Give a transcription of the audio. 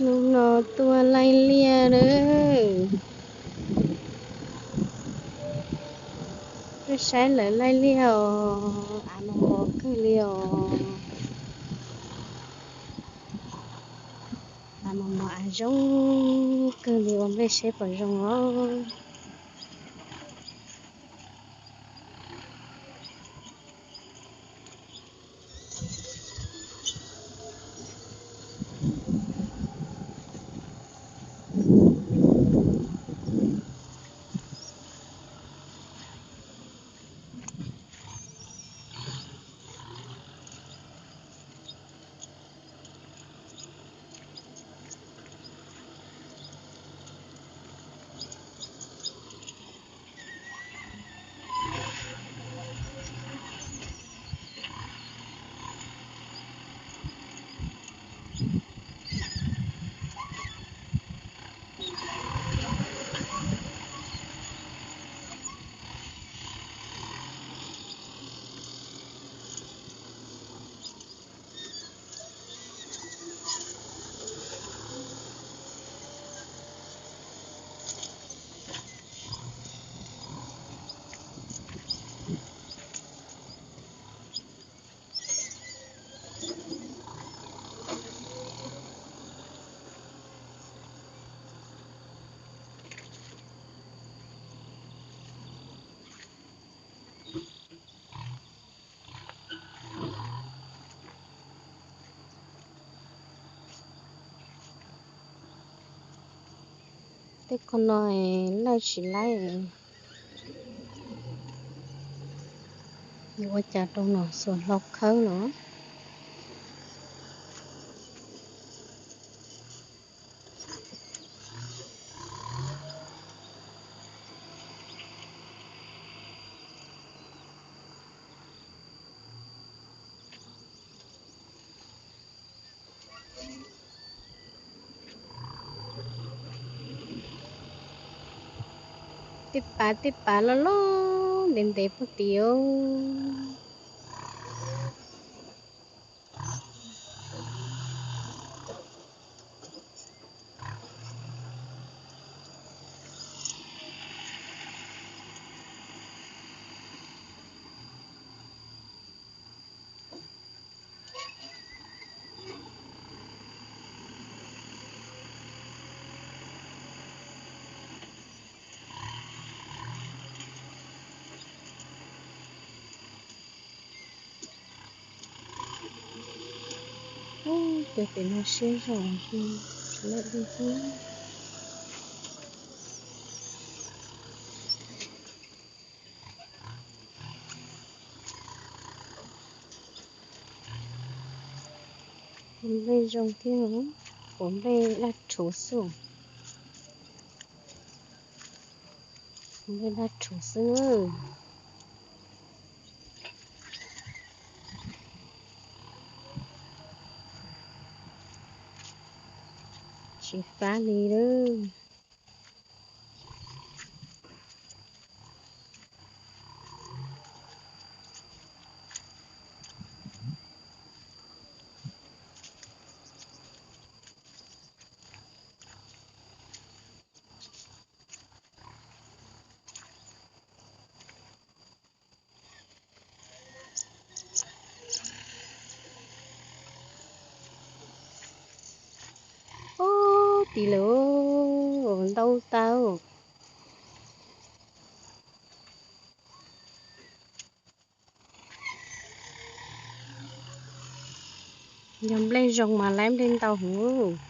Hnub no tuaj laij liaj lawm. Tuaj saib lawv laij liaj os, av mas mos kawg li os. Av mas mos, av zoo kawg li, ua nplej seb puas zoo os. Tej qho no laij tsis laib, yuav ua cas rau Nom Xuas hlau khawb los. Tej pas tej pas loj loj ntev ntev puag tid os. Ub, cov pem no siab zog, lawm li thiab. Nplej zoo thiab, puav nplej daj rhuv xwb. Nplej daj rhuv xwb. Tsis fab li lawm. Ub, tid lawm, ntau tau. Yog nplej zoo mas laib nplej ntau heev.